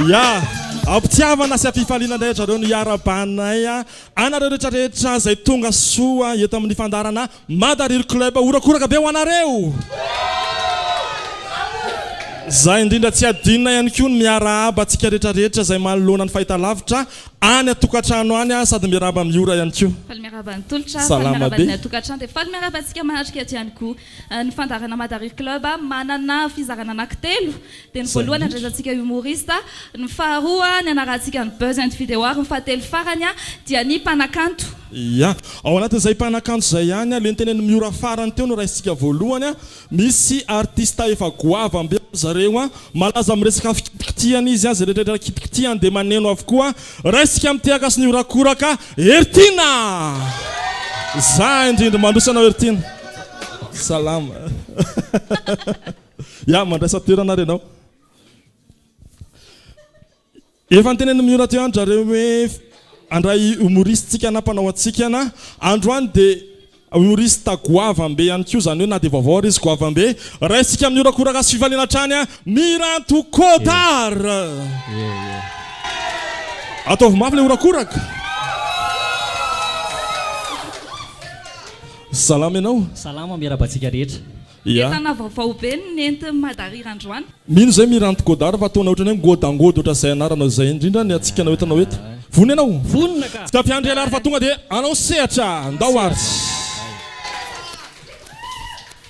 Ya! Am-pitiavana sy am-pifaliana indray ry zareo no hiarahabanay anareo rehetra rehetra izay tonga soa eto amin'ny fandaharana Madariry Club. Horakoraka be ho anareo! Izay indrindra tsy adinona ihany koa ny miarahaba antsika rehetra rehetra izay manoloana ny fahitalavitra any an-tokantrano any sady miarahaba Miora ihany koa. Faly miarahaba ny tolotra, faly Salama miarahaba be. ny tokantrano dia faly miarahaba antsika manatrika eto ihany koa. Ny fandaharana Madariry Club manana fizarana anankitelo dia ny Izay voalohany indrindra. andraisantsika humoriste, ny faharoa ny anarahantsika ny buzz and video ary ny fahatelo farany dia ny mpanakanto. Ia. Ao anatin'izay mpanakanto izay ihany, ilay notenenin'i Miora farany teo no raisintsika voalohany. Misy artiste efa goavam-be ry zareo an! Malaza amin'ny resaka fikitikitihana izy an! Izay rehetra rehetra kitikitihany dia maneno avokoa. Raisika mitehaka sy mihorakoraka Heritiana! Za indrindra mandroso anao Heritiana. Salama. Ya, mandraisa toerana ary ianao. Efa notenenin'i Miora teo ihany zareo hoe handray humoriste tsika na mpanao hatsikana. Androany dia humoriste goavam-be ihany koa, izany hoe na dia vaovao ary izy goavam-be. Raisintsika amin'ny horakoraka sy fifaliana hatrany Miranto Codard! Ataovy mafy ilay horakoraka. Salama ianao. Salama, miarahaba antsika rehetra. Ia. Entana vaovao be no nentin'i Madariry androany. Mino zay Miranty Godard fa ataonao ohatrany hoe ngodangoda ohatran'izay anaranao izay indrindra ny hatsikana hoentinao eto. Vonona ianao? Vonona ka! Tsy tampiandry ialahy fa tonga dia hanao sehatra! Ndao ary!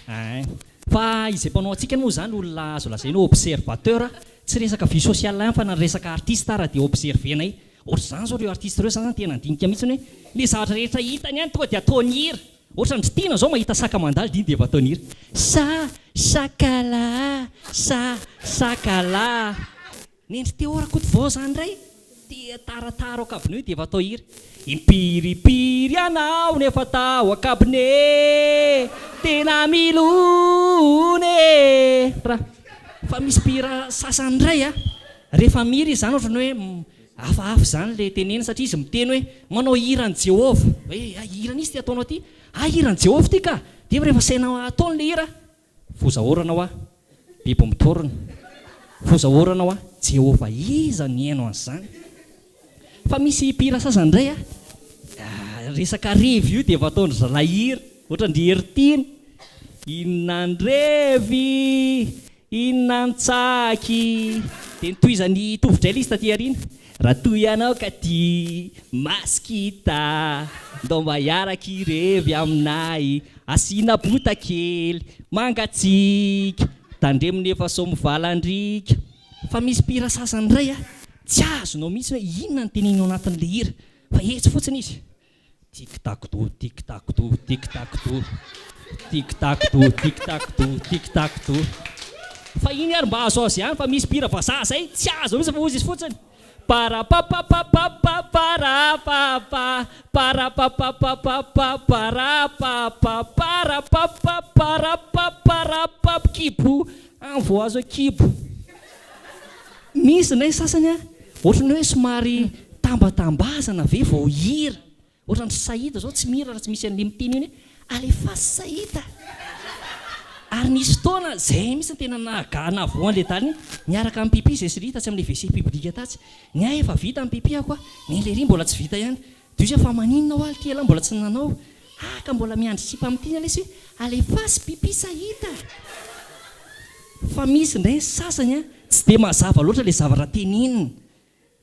Ein. Fa izay mpanao hatsikana moa izany olona azo lazaina hoe observateur, tsy resaka vie sociale ihany fa na ny resaka artiste ara dia observer-nay. Ohatr'izany izao ireo artiste ireo, za zany tena handinika mihitsy hoe le zavatra rehetra hitany ihany tonga dia ataony hira. Ohatran dry Tiana zao mahita saka mandalo dia iny dia efa ataony hira sa sakala sa sakala Nendry Théo Rakotovao zany ndray dia taratara ao kabone io dia efa atao hira Impiripiry ianao nefa tao an-kabone tena milona e Fa misy mpihira sasany ndray a rehefa mihira izy zany ohatran'ny hoe Hafahafa izany ilay teneniny satria izy miteny hoe manao hiran'i Jehovah. Hoe hay hiran'iza ity ataonao ity? Hay hiran'i Jehovah ity ka! Dia rehefa asaina ataony ilay hira, foza orana hoa, biby mitorona. Foza orana hoa, Jehovah iza no hihaino an'izany? Fa misy mpihira sasany indray a, resaka revy io dia efa ataon-dry zalahy hira, ohatran-dry Heritiana, inona ny revy? Inona ny tsaky? Dia notohizan'i Tovo indray ilay izy taty aoriana. Raha toa ianao ka tia masikita, ndao mba hiaraka hirevy aminay, asiana bota kely, mangatsiaka, tandremo nefa sao mivalan-driaka. Fa misy mpihira sasany indray a, tsy azonao mihitsy hoe inona no teneniny ao anatin'ilay hira, fa etsy fotsiny izy. Tic tac do, tic tac do, tic tac do, tic tac do, tic tac do, tic tac do. Fa iny ary mba azo azo ihany fa misy mpihira vazaha zay tsy azo mihitsy fa hozy izy fotsiny. Parapapapapapa parapapa parapapapapapa parapapa parapapa parapaparapap kibo an vao azo hoe kibo. Misy indray ny sasany an, ohatran'ny hoe somary tambatambazana ve vao hira. Ohatran-dry Saïd zao tsy mihira raha tsy misy an'le miteny iny hoe alefaso Saïd a! Ary nisy fotoana, zay mihitsy no tena nahagaga nahavoa an'le dala iny, niaraka amin'ny pipi zay sy ry tatsy amin'le WC public tatsy. Ny ahy efa vita ny pipi-ako a, ny an'le ry mbola tsy vita ihany. Dia hoy izy hoe fa maninona hoa ity ialahy mbola tsy nanao? Ah ka mbola miandry sipa amin'ity lesy hoe alefaso pipi Saïd a! Fa misy indray ny sasany an, tsy dia mazava loatra ilay zavatra teneniny.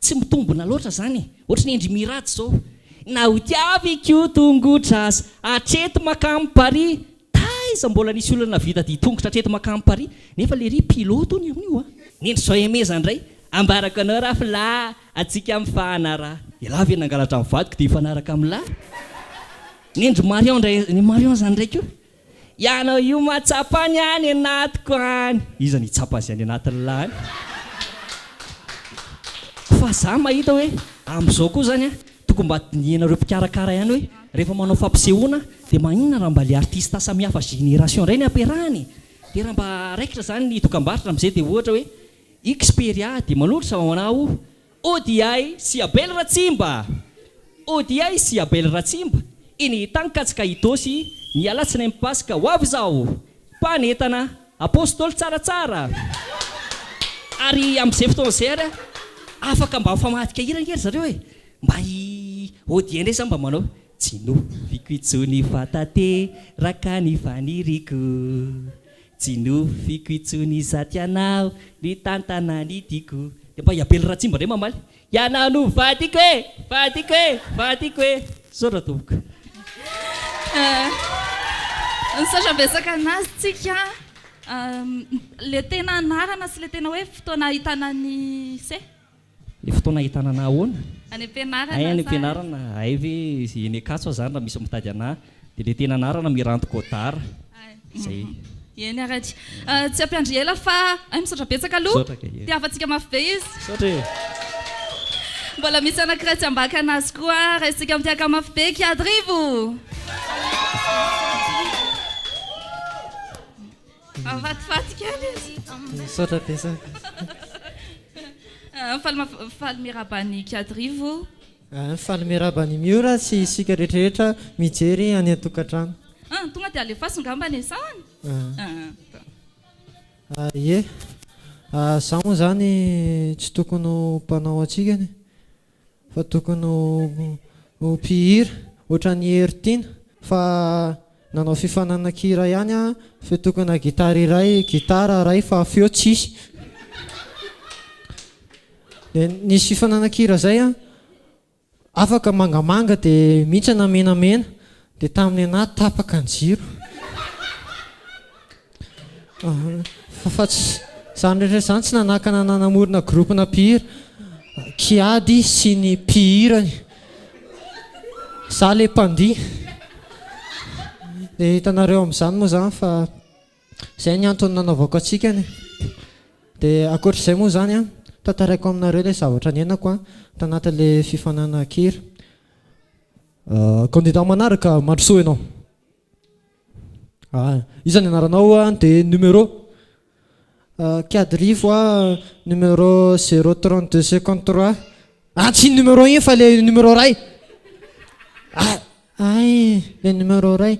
Tsy mitombina loatra izany e. Ohatry ny Endry Mirado izao. Na ho tiaviko tongotra aza, hatreto makany Paris. Taiza mbola nisy olona navita dia tongotra hatreto makany Paris. Nefa lery pilote hono amin'io an. Ny Endry Soaemeza indray, ambarako anao rafla, antsika mifanaraha. Ialahy ve nangalatra ny vadiko dia hifanaraka amin'lah? Ny Endry Marion indray, ny Marion izany indray koa. Ianao io mahatsapa ny any anatiko any. Iza no hitsapa azy any anatin'lah any? Fa za mahita hoe amin'izao koa zany an, tokony mba dinihanareo mpikarakara ihany hoe rehefa manao fampisehoana dia maninona raha mba le artiste samihafa génération indray ny ampiarahana e! Dia raha mba raikitra zany ny dokambarotra amin'izay dia ohatra hoe Xperia dia manolotra ho anao ODI sy Abel Ratsimba! ODI sy Abel Ratsimba, eny Tankatska Itaosy, ny alatsinainy Paska ho avy izao! Mpanentana, Apostoly tsaratsara! Ary amin'izay fotoana izay ary. Afaka mba mifamadika hira ange ry zareo e! Mba i Odien indray zany mba manao Tsy nofiko intsony fa tanteraka ny faniriako Tsy nofiko intsony izato ianao nitantana ny tiako Dia mba i Abel Ratsimba indray mamaly Ianao no vadiko e! Vadiko e! Vadiko e! Misaotra tompoko. Misaotra betsaka anazy tsika. Le tena anarana sy le tena hoe fotoana ahitana ny se. Le fotoana ahitana anah ahoana? Any am-pianarana Hay any sa? am-pianarana, hay ve eny Ankatso aho zany raha misy mitady anah. Dia le tena anarana Miranto Godard. Zay. Eny ary aty. Tsy hampiandry ela fa hay misaotra betsaka aloha. Misaotra kay. Tiavantsika mafy be izy. Misaotra e. Mbola misy anankiray tsy ambaka anazy koa raisintsika mitiaka mafy be Kiadrivo. Mahafatifaty kely izy. Misaotra betsaka. Faly faly miarahaba an'i Kiadrivo. Faly miarahaba an'i Miora sy isika rehetrarehetra mijery any an-tokantrano. Ah, tonga dia alefaso ngambany e, sa ahoana? Ah, ie. Za moa zany tsy tokony ho mpanao hatsikana e, fa tokony ho ho mpihira ohatran'i Hery Tiana fa nanao fifananankira ihany aho, feo tokana gitara iray, gitara iray fa feo tsisy. Dia nisy fifananankira zay an, afaka mangamanga dia mihintsana menamena, dia tamin'ny anah tapaka ny jiro. Fa fa tsy, izany rehetra izany tsy nanakana anah namorona groupe-na mpihira, Kiady sy ny mpihirany. Za le mpandihy. Dia hitanareo amin'izany moa izany fa Izay ny antony nanaovako hatsikana e. Dia ankoatr'izay moa izany an, tantaraiko aminareo ilay zavatra niainako an, tanatin'ilay fifananahan-kira. Candidat manaraka, mandrosoa ianao. Ah, iza ny anaranao an, dia numéro? Kiadirivo a, numéro zéro 32 53. Ah, tsy iny numéro iny fa ilay numéro iray. Ah, Hay, le numéro iray,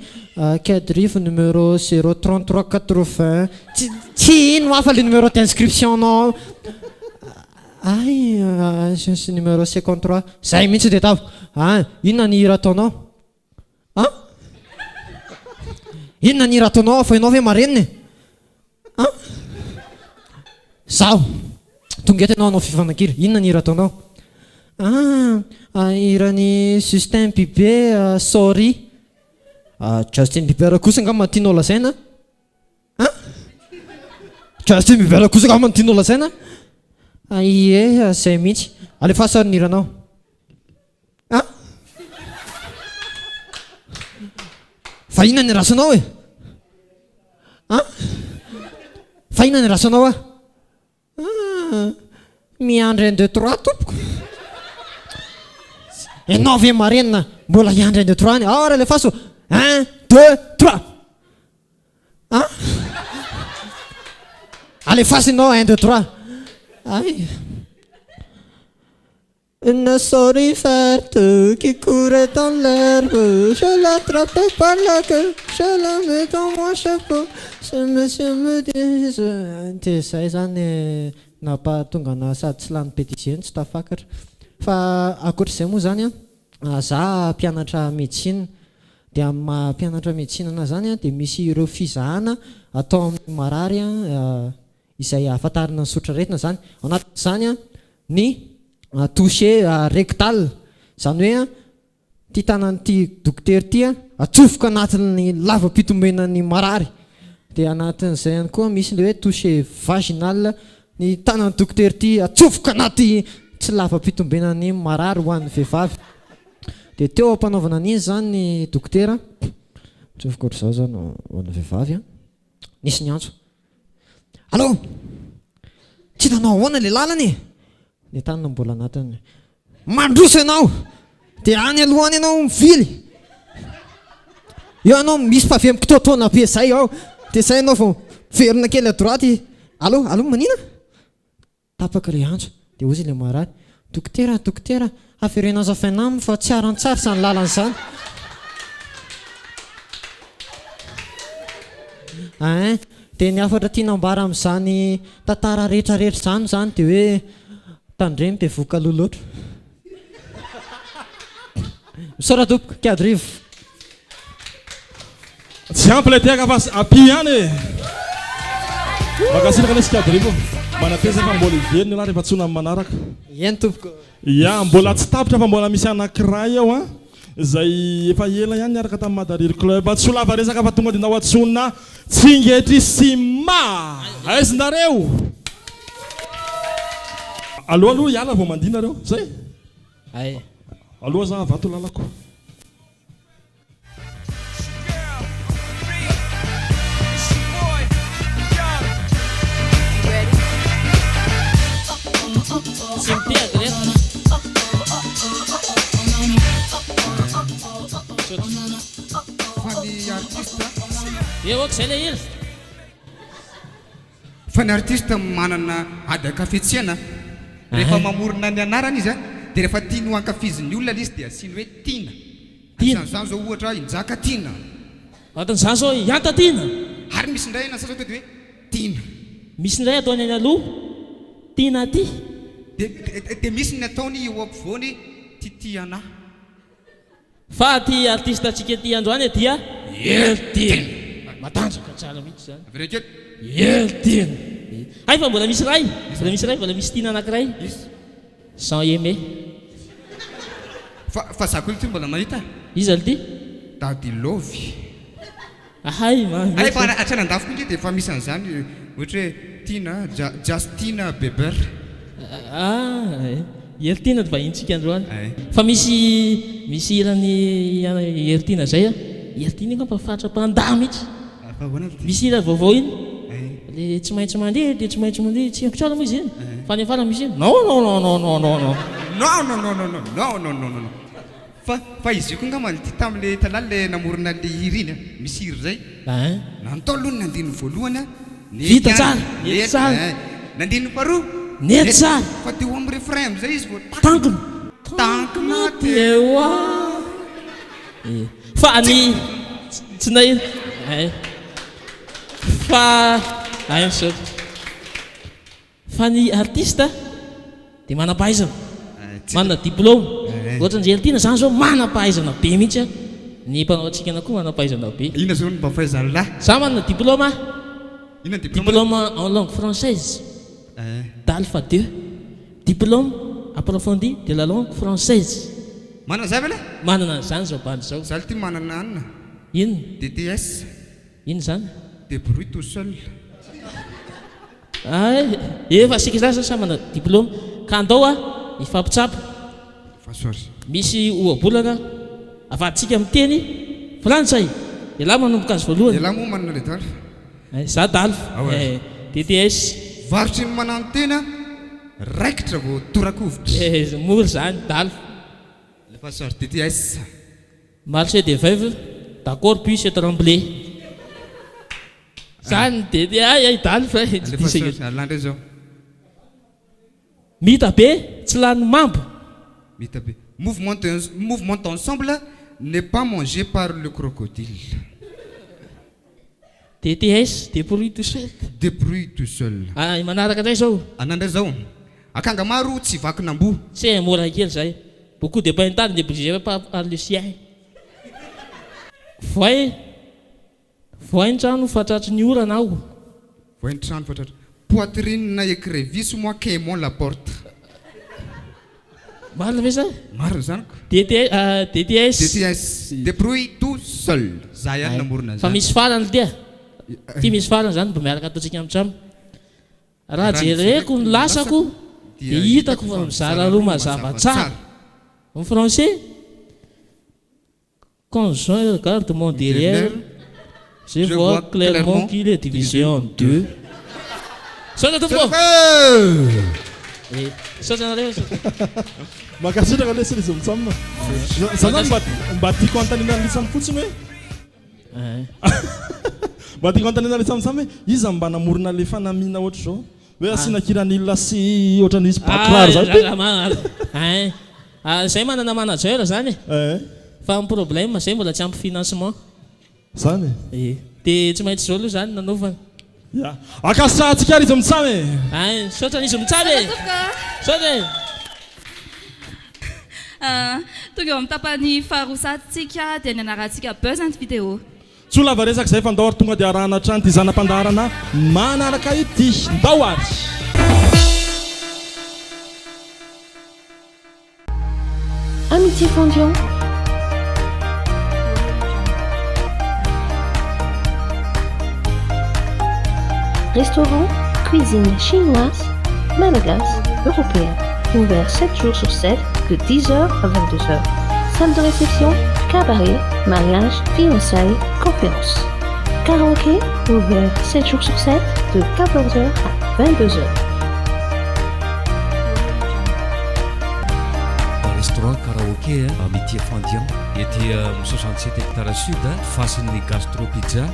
Kiadirivo numéro zéro 33 80, tsy tsy ino hafa le numéro d'inscription-nao ao. Hay, sy numéro 53, zay mihitsy dia tava. Ah, inona ny hira ataonao? An? Inona ny hira ataonao fa ianao ve marenina e? An? Zaho. Tonga eto ianao hanao fifanakira. Inona ny hira ataonao? Ah, hiran'i Justin Bieber, Sorry. Ah, Justin Bieber kosa angamba no tianao lazaina? An? Justin Bieber kosa angamba no tianao lazaina? Ah, ie, izay mihitsy. Alefaso ary ny hiranao. An? Fa inona ny andrasanao e? An? Fa inona ny andrasanao aho? Ah, miandry un deux trois tompoko. Ianao ve marenina mbola hiandry un deux trois any? Ao ary alefaso. Un, deux, trois. An? Alefaso ianao un, deux, trois. Ay. Une souris verte qui courait dans l'herbe, je l'attrape par la queue, je la mets dans mon chapeau, ce monsieur me dise. Dia izay izany nampahatonga anah sady tsy lany bêtisier no tsy tafakatra. Fa ankoatr'izay moa izany an, za mpianatra médecine, dia amin'ny maha mpianatra médecine anah izany an, dia misy ireo fizahana atao amin'ny marary an, izay ahafantarana ny sotraretina izany. Ao anatin'izany ny toucher rectal, izany hoe ity tanan'ity dokotera ity atsofoka anatin'ny lava-pitombenan'ny marary. Dia anatin'izay ihany koa misy ilay hoe toucher vaginal, ny tanan'ny dokotera ity atsofoka anaty tsy lava-pitombenan'ny marary ho an'ny vehivavy. Dia teo am-panaovana an'iny izany ny dokotera, atsofoka ohatr'izao izany ho an'ny vehivavy, nisy niantso. Allo! Tsy hitanao ahoana ilay lalana e? Ny tany no mbola anatiny. Mandroso ianao! Dia any aloha any ianao mivily. Eo ianao misy pavé mikitoatoana be izay ao. Dia izay ianao vao miverina kely à droite. Allo, allo, manina? Tapaka ilay antso, dia hozy ilay marary, Dokotera, dokotera, avereno azavaina aminy fa tsy aran-tsary izany lalana izany. Ein, dia ny hafatra tiana ambara amin'izany tantara rehetra rehetra izany izany dia hoe. Tandremo bevohoka aloha loatra. Misaotra tompoko, Kiadrivo. Tsy ampy ilay tehaka fa ampio ihany e! Mankasitraka lesy Kiadrivo. Manantena fa mbola hiverina ialahy rehefa antsoina amin'ny manaraka. Eny tompoko. Ya, mbola tsy tapitra fa mbola misy anankiray eo an, izay efa ela ihany niaraka tamin'ny Madariry Club. Tsy ho lava resaka fa tonga dia ndao antsoina Tsingetry sy Ma! Aiza nareo? Aleo aloha hiala vao mandihy nareo, zay? Ay. Aloha za vato lalako. Tsy mitehaka reto. Fa ny artiste. Eo ok zay le hira. Fa ny artiste manana ady ankafetsena, rehefa mamorona ny anarany izy dia rehefa tiany ho ankafizin'ny olona ilay izy dia asiany hoe Tiana. Tiana. Anisan'izany izao ohatra i Njaka Tiana. Anatin'izany izao i Hanta Tiana. Ary misy indray na sasany tonga dia hoe Tiana. Misy indray ataony any aloha, Tiana aty. Dia dia misy ny ataony eo ampovoany Titiana. Fa ty artiste antsika ty androany dia Hery Tiana. Matanjaka tsara mihitsy zany. Avereno kely. Hery Tiana. Hay fa mbola misy iray, mbola misy iray, mbola misy tiana anankiray. Iza? Jean Aimé. Fa fa za koa ity mbola mahita. Iza lty? Daddy Love. Ahay ma. Hay fa hatrany andafy koa nge dia efa misy an'izany ohatra hoe Tiana, Justin Bieber. Ah eh. Hery Tiana no vahintsika androany. Fa misy misy hiran'i Hery Tiana zay a. Hery Tiana io angamba faritra mpandà mihitsy. Fa ahoana lty? Misy hira vaovao iny. Le tsy maintsy mandeha dia tsy maintsy mandeha tsy haiko tsara moa izy iny. Fa any afara misy hoe non non non non non non non. Non non non non non non non non non. Fa fa izy io koa angamba ity tamin'ilay hitanao ilay namorona an'ilay hira iny a, misy hira izay. Ein. Nantao aloha ny andininy voalohany a, nety Vita ihany, tsara, nety nety, tsara. ein. Ny andininy faharoa, Nety tsara. Fa teo amin'ny refrain amin'izay izy vao Tankina. Tankina teo a. E. Fa ny tsy nahita. Ein. Fa ein misaotra. Fa ny artiste dia manam-pahaizana, manana diplôme. Ohatra an-dry Heritiana izany izao manam-pahaizana be mihitsy an. Ny mpanao hatsikana koa manam-pahaizana be. Inona izao no mba fahaizan'lah? Za manana diplôme ah. Inona ny diplôme? Diplôme en langue française, DALF deux, diplôme approfondi de la langue française. Manana zay ve lah? Manana an'izany izao bandy izao. Za lty manana anona. Inona? DTS. Inona izany? Débrouille tout seul. Hay, efa isika izany zany samy manana diplôme ka andao a hifampitsapa. Misy ohabolana avaditsika amin'ny teny frantsay. Ialahy manomboka azy voalohany. Ialahy moa manana le dalf. Hay, za dalf. Eh, DTS. Varotry ny mananontena, raikitra vao torakovitra. Eh, mora izany, dalf. Alefaso ary DTS. Marché des veuves, d'accord puis c'est tremblé. Zany de de ay ay dalo fa tsy Alefa diso sao alina ndray zao. Mita be tsy lany mamba. Mita be. Mouvement de mouvement d'ensemble n'est pas mangé par le crocodile. DTS, débrouille tout seul. Débrouille tout seul. Ah, manaraka ndray zao. Anà ndray zao. Akanga maro tsy vakin'amboa. Tse mora kely zay. Beaucoup de pintade ne brisez pas par le sien. Voay Voay ny trano fa tratry ny orana aho. Voay ny trano fa tratry. Poitrine écrevisse moi qu'aimons la porte. Marina ve zany? Marina zany ko. DT, DTS. DTS, débrouille tout seul. Za ihany namorona Fa an'izany. misy farany ity a. Ity misy farany zany mba miaraka ataontsika amin'ny Raha jereko ny lasako dia hitako fa mizara roa mazava tsara. En français? Quand je regarde mon derrière, je vois clairement qu'il est divisé en deux. Misaotra tompoko ô! Misaotra anareo. Mankasitraka lesy ry Zomtsam. Za zany mba mba tiako anontaniana an'lisany fotsiny hoe mba tiako anontaniana an'lisany hoe iza mba namorona le fanamiana ohatr'izao? Hoe asiana kiranil sy ohatran'ny misy ba kiraro zany ty? Ein. Zay manana manager zany e. Fa ny problème zay mbola tsy ampy financement. Zany e? Ie. De tsy maintsy zao aloha zany nanaovana. Ya. Ankasitrahantsika ary izy mitsam e! Ay, misaotra an'izy mitsam e! Misaotra e! Tonga eo amin'ny tapany faharoa sahady tsika dia ny anarantsika Buzz and Video. Tsy ho lava resaka izay fa ndao ary tonga dia arahana hatrany ity zana-pandaharana manaraka ity. Ndao ary! Amitié Fendiant. Restaurant, cuisine chinoise, malagasy, européenne. Ouvert 7 jours sur 7 de 10h à 22h. Salle de réception, cabaret, mariage, fiançailles, conférence. Karaoké, ouvert 7 jours sur 7 de 14h à 22h. Restaurant karaoke Amitié Fendiant ety amin'ny 67 hectares sud fasin'ny Gastro Pizza.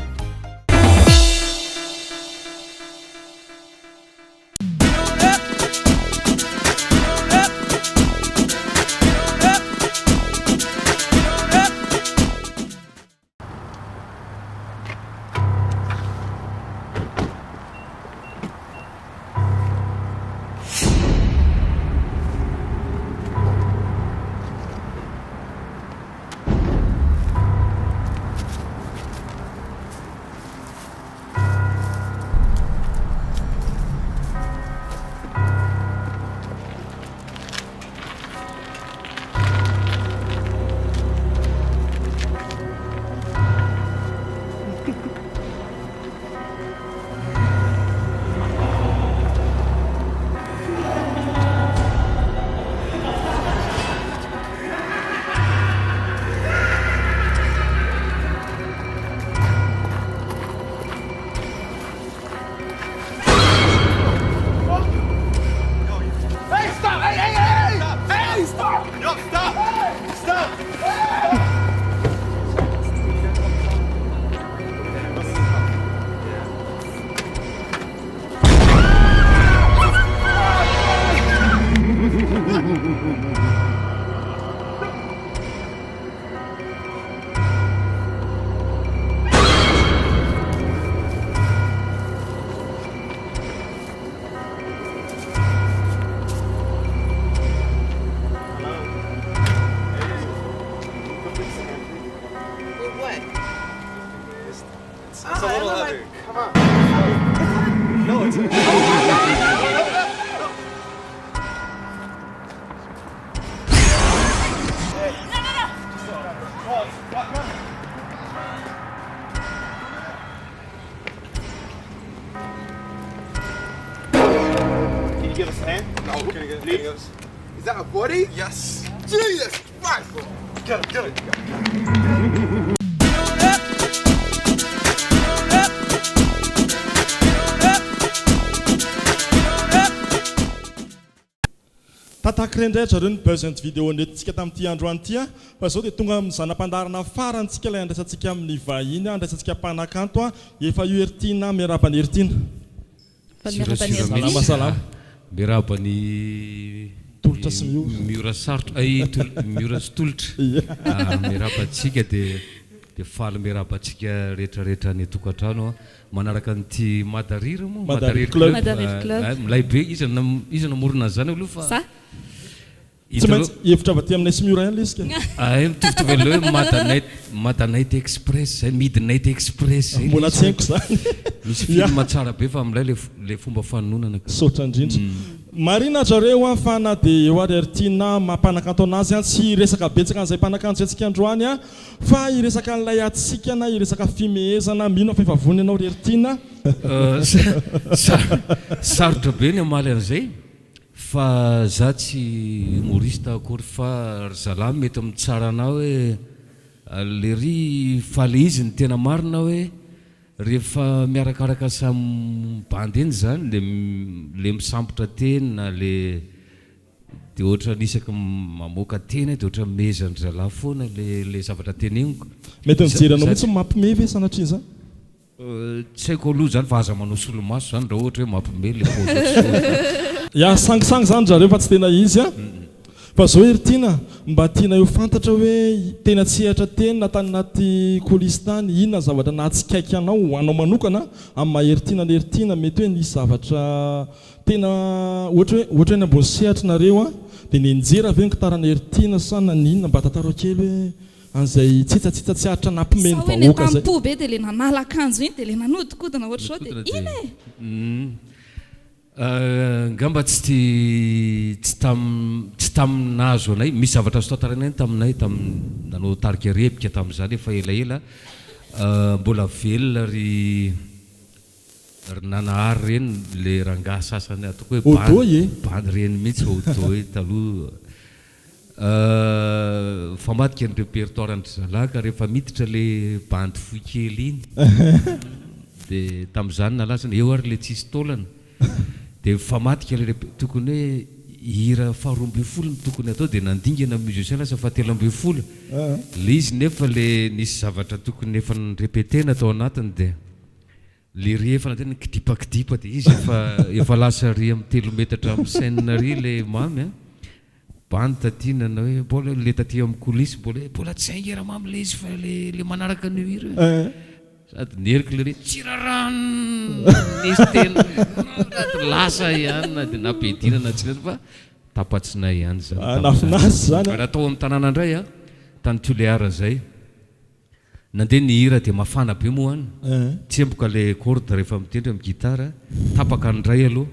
Tatak'ireny indray ry zareo ny buzz and video nentintsika tamin'ity androany ity a! Fa izao dia tonga amin'ny zana-pandaharana farany tsika ilay andraisantsika amin'ny vahiny, andraisantsika mpanakanto a! Efa io Heritiana, miarahaba an'i Heritiana. Faly miarahaba an'i Sura Heritiana. Salama salama. Miarahaba an'i Tolotra sy Miora. Miora sarotra, ay tol- Miora sy Tolotra. Ah, miarahaba antsika dia dia faly miarahaba antsika rehetra rehetra any an-tokantrano a. Manaraka an'ity Madariry moa? Madariry Club. Madariry Club. Ah, milay be, iza no iza namorona an'izany aloha fa Za. Tsy maintsy hevitra avy aty aminay sy Miora ihany ilay izy ka. Ay, mitovitovy an'ilay hoe Mada Night, Mada Night Express zay, Midnight Express zay. Mbola tsy haiko izany. Misy film tsara be fa milay le le fomba fanononana ka. Misaotra indrindra. Marina zareo an fa na dia eo ary ary tiana maha mpanakanto anazy an, tsy hiresaka betsaka an'izay mpanakanto izay tsika androany an, fa hiresaka an'ilay hatsikana, hiresaka fimehezana, mino aho fa efa vonona ianao ry Heritiana. Sarotra be ny hamaly an'izay fa za tsy humoriste akory fa ry zalahy mety mitsara anah hoe lery fa le izy ny tena marina hoe rehefa miarakaraka samy bandy eny zany le le misambotra teny na le de ohatran'ny isaky mamoaka teny aho de ohatran'ny mehezan-dry zalahy foana le le zavatra teneniko. Mety mijery anao mihitsy mampime ve sanatria izany? Tsy haiko aloha zany fa aza manao solomaso zany raha ohatra hoe mampime le paozy ohatr'izao. Ya, sangisangy zany zareo fa tsy tena izy a. Fa zao hery tiana, mba tianay ho fantatra hoe teny an-tsehatra teny na tany anaty coulisse tany, inona ny zavatra nahatsikaiky anao, ho anao manokana, amin'ny maha hery tiana an'i hery tiana, mety hoe nisy zavatra tena ohatra hoe ohatra hoe any ambony sehatra nareo an, dia nianjera ve ny gitaran'i hery tiana sa naninona, mba tantarao kely hoe an'izay tsitsatsitsa tsy aritra nampime Sa ny hoe vahoaka zay. nentam-po be dia le nanala akanjo iny dia le nanodikodina ohatr'izao dia iny e! Angamba tsy ty tsy tam tsy tam nahazo anay, misy zavatra azo tantaraina ihany taminay tam nanao tarika rebika tamin'izany efa elaela, mbola velona ry ry Nanahary reny le rangahy sasany ataoko hoe Odo bandy e! bandy reny mihitsy Odo e taloha. Mifamadika ny repertoire an-dry zalahy ka rehefa miditra le bandy fohy kely iny dia tamin'izany nalaza eo ary le tsisy taolana dia mifamadika le repe- tokony hoe hira faharoa ambin'ny folo no tokony atao dia nandingana musicien lasa fahatelo ambin'ny folo le izy nefa le nisy zavatra tokony efa ni-repetena tao anatiny dia Le ry efa nandeha nikidipakidipa dia izy efa efa lasa ry amin'ny telo metatra amin'ny scène ry le mamy a! Bandy taty nanao hoe mbola le taty amin'ny coulisse mbola hoe mbola tsy hainga ramamy le izy fa le le manaraka an'io hira io e! Sady nieriko le ry tsy rarahan'ny tena sady lasa ihany na dia nampidina na tsy fa tapa-tsinay ihany izany Ah, tamin'izany. nahafinaritra izany a! Raha tao amin'ny tanàna indray a, tany Tuléar izay. Nandeha ny hira dia mafana be moa an! Tsemboka le corde rehefa mitendry amin'ny guitare, tapaka ny iray aloha,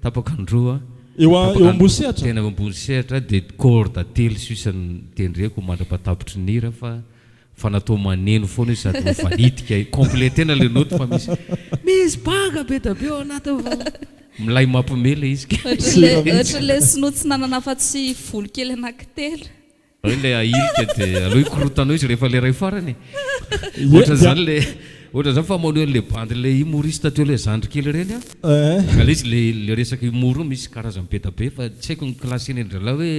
tapaka ny roa, Eo a- tapaka eo ny ambony sehatra? Tena eo ambony sehatra dia corde telo sisa no tendreko mandra-pahatapitry ny hira fa fa natao maneno foana izy sady mivanitika, completena le note fa misy misy banga be da be ao anatiny fa milay mampime le izy ka. Ohatran'le ohatran'le sinoa tsy nanana afa-tsy volo kely anankitelo. Aleo ilay ahilika dia aleo hikorotana eo izy rehefa ilay iray farany e. Ie, Ohatran'izany ilay ohatran'izany fa maneho an'ilay bandy ilay humoriste teo ilay zandry kely ireny an. Eh. Ilay izy ilay ilay resaka humour io misy karazany be da be fa tsy haiko ny classena an-dry hoe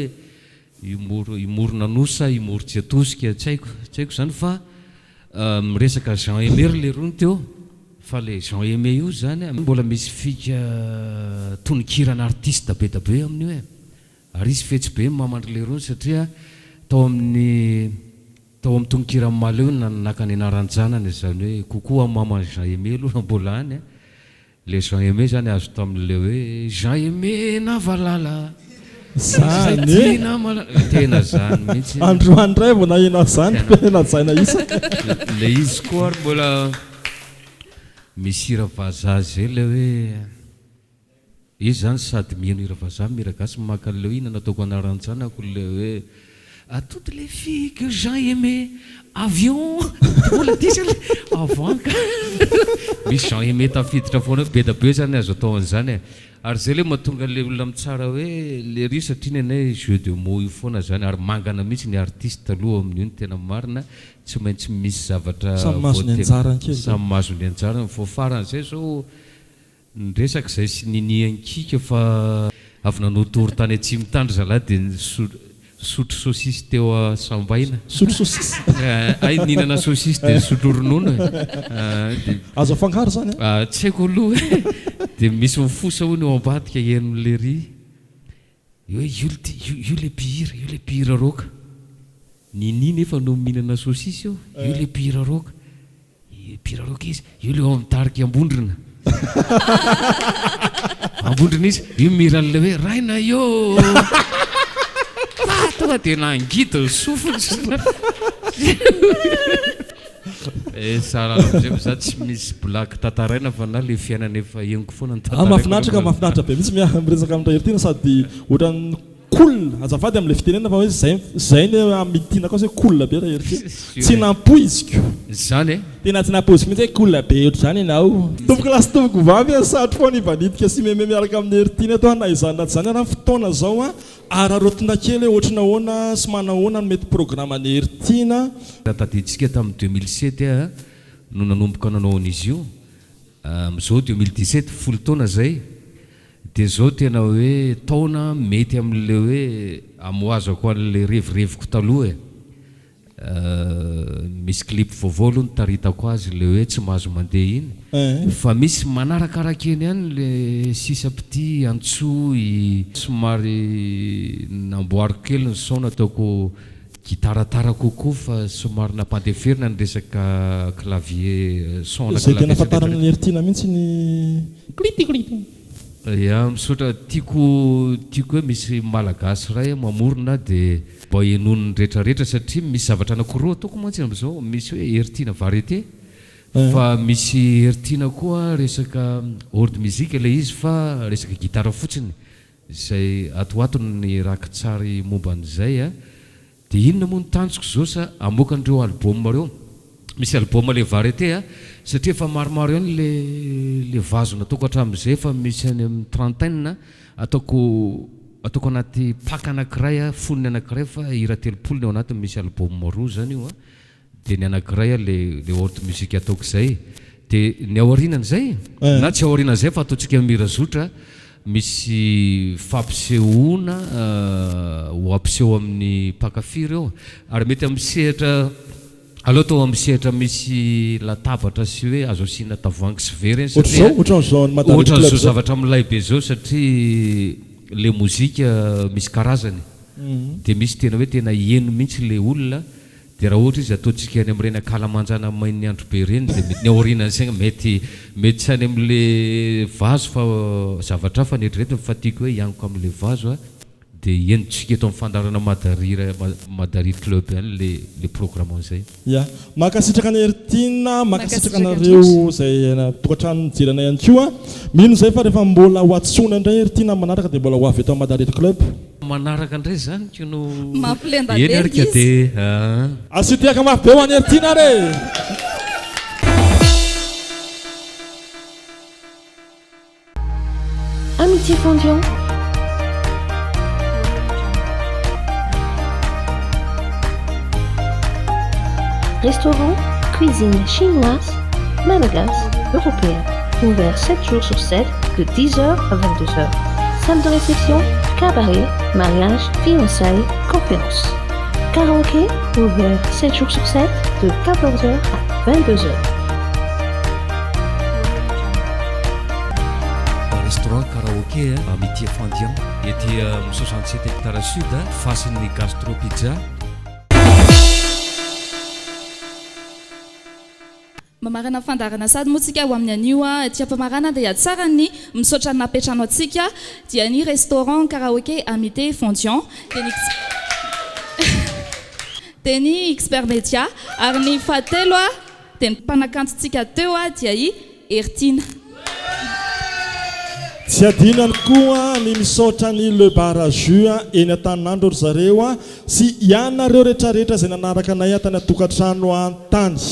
humour humour nanosy sa humour tsy atosika tsy haiko tsy haiko izany fa miresaka Jean Aimé ry leroa teo fa ilay Jean Aimé io izany mbola misy fika tononkirana artiste be da be amin'io e. Ary izy fetsy be maman-dry lerony satria tao amin'ny tao amin'ny tononkiran'i Mahaleo no naka ny anaran-janany izany hoe coucou à maman Jean Aimé aloha raha mbola any a! Ilay Jean Aimé izany azo tamin'ilay hoe Jean Aimé Navalala izay Zany e! tiana malala tena zany mihitsy Androany indray vao naheno an'izany tena tena hajaina isaka. Ilay izy koa ary mbola misy hira vazaha izay ilay hoe Izy zany sady miheno hira vazaha mihira gasy maka an'ilay hoe inona nataoko anaran-janako ilay hoe à toutes les filles que j'ai aimé avion mbola diso ilay avant ka misy Jean aimé tafiditra foana eo be da be zany azo atao an'izany e ary zay ilay mahatonga ilay olona mitsara hoe lery satria nenay jeu de mots io foana zany ary mangana mihitsy ny artiste aloha amin'io ny tena marina tsy maintsy misy zavatra Samy mahazo ny voate- anjarany kely zany. samy mahazo ny anjarany vao faran'izay zao Niresaka izay sy ninia ankiaka fa avy nanao tour tany atsimo tany ry zalahy dia nisotro saucisse teo Sambaina. Nisotro saucisse? Hay nihinana saucisse dia nisotro ronono e. Dia Azo afangaro izany an? Tsy haiko aloha e. Dia misy mifosa hono eo ambadika henon'i Lery hoe io io ilay mpihira, io ilay mpihira rock. Ninia nefa no mihinana saucisse eo, io ilay mpihira rock. Mpiraraoka izy, io ilay ao amin'ny tarika Ambondrona. Ambondrona izy, io mihira an'ilay hoe Rainay ô! Fa tonga dia nangidy ny sofiny. Eh, sahala amin'izay fa za tsy misy blague tantaraina fa na le fiainana efa henoko foana no Ah, tantaraiko. mahafinaritra ka, mahafinaritra be mihitsy miresaka amin'i Raheritina sady ohatran'ny Cool! Azafady amin'ilay fitenenana fa hoe zay zay ny amitina kosa hoe cool be raha ery Tsy nampoiziko. Zany e! Tena tsy nampoiziko mihitsy hoe cool be ohatr'izany ianao. Tompoko lahy sy tompoko vavy a, sarotro foana hivanitika sy meme miaraka amin'i Heritiana eto a, na izany na tsy izany ary ny fotoana izao a, araraotina kely hoe ohatry ny ahoana sy manahoana no mety programan'i Heritiana. Raha tadidintsika tamin'ny 2007 aho no nanomboka nanao an'izy io, amin'izao 2017, folo taona izay, Dia zao tena hoe taona mety amin'ilay hoe amohazako an'ilay revireviko taloha e. Misy clip vaovao aloha nitaritako azy le hoe tsy mahazo mandeha iny fa misy manarakaraka eny ihany le sisa p'tit antsoy somary namboariko kely ny son nataoko gitara tara kokoa fa somary nampandeferina ny resaka clavier son na Izay tena clavier sy ahafantarana retraretra. an'i Heritiana mihitsy ny klitiklity. Ya misaotra tiako tiako hoe misy malagasy iray mamorona de mba henoin'ny retraretra satria misy zavatra anakiroa ataoko mantsy amizao misy hoe Heritiana variété fa misy Heritiana koa resaka ord musique ilay izy fa resaka gitara fotsiny izay ato ho ato ny rakitsary momba an'izay a Dia inona moa no tanjoko izao sa hamoaka an'ireo album ireo? Misy album le variété a, satria efa maromaro ihany le le vazo nataoko hatramin'izay efa misy any amin'ny trentaine ataoko ataoko anaty pack anankiray a, fonony anankiray fa hira 30 ny ao anatiny misy album roa izany io a. Dia ny anankiray a le le haute musique ataoko izay dia ny aorianan'izay na tsy aorianan'izay fa ataontsika mira zotra misy fampisehoana ho ampiseho amin'ny mpankafy ireo ary mety amin'ny sehatra aleo atao amin'ny sehatra misy latabatra sy hoe azo asiana tavoahangy sy vera eny satria Ohatran'izao ohatran'izao Madame Club ohatran'izao zao. zavatra milay be izao satria le mozika misy karazany dia misy tena hoe tena heno mihitsy le olona Dia raha ohatra izy ataontsika any amin'ireny ankalamanjana main'ny andro be ireny dia mety ny aorianan'izay mety mety tsy any amin'le vazo fa zavatra hafa ny eritreretiny fa tiako hoe hianoka amin'le vazo a dia henontsika eto amin'ny fandaharana Madarira Madari Club ihany le le programme an'izay. Ya. Mankasitraka an'i Heritiana, mankasitraka Mankasitraka anareo indrindra. izay tokantrano nijery anay ihany koa. Mino izay fa rehefa mbola ho antsoina indray Heritiana amin'ny manaraka dia mbola ho avy eto amin'ny Madari Club. Manaraka indray zany ko no eny Mampilendalenda ary ka izy. de aa. Asio tehaka mafy be ho an'i Heritiana ary e! Amitié Fendiant. Restaurant, cuisine chinoise, malagasy, européenne. Ouvert 7 jours sur 7 de 10h à 22h. Salle de réception, cabaret, mariage, fiançailles, conférence. Karaoké, ouvert 7 jours sur 7 de 14h à 22h. Restaurant karaoké Amitié Fendiant ety amin'ny 67 hectares sud fasin'ny Gastro Pizza. Mamarana ny fandaharana sady moa tsika ho amin'ny anio aty am-pamarana dia tsara ny misaotra ny nampiantrano antsika dia ny restaurant karaoké Amitié Fendiant dia ny dia ny Expert Media ary ny fahatelo dia ny mpanakantontsika teo dia i Heritiana. Tsy adino ihany koa ny misaotra ny Le Bar à Jus eny Antaninandro ry zareo sy ianareo retraretra izay nanaraka anay tany an-tokantrano tany.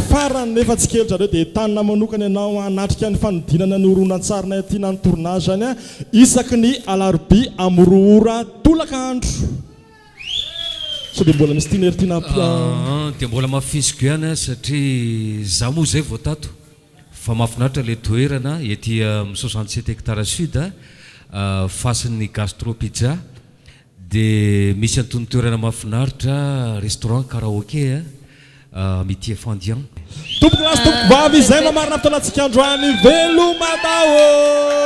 Farany nefa tsy kely zareo dia entanina manokana ianao hanatrika ny fanodinana ny horonantsarinay aty na ny tournage any isaky ny alarobia amin'ny roa ora tolakandro. Sao dia mbola misy tiana ery tiana ampy Aa dia mbola mafisiko ihany aho satria za moa zay vao tato fa mahafinaritra le toerana ety amin'ny 67 hectares sud fasin'ny gastro pizza dia misy an'itony toerana mahafinaritra restaurant karaoke amitié Fendiant. Tompoko lahy sy tompoko vavy izay no marina fotoanantsika androany veloma daholo.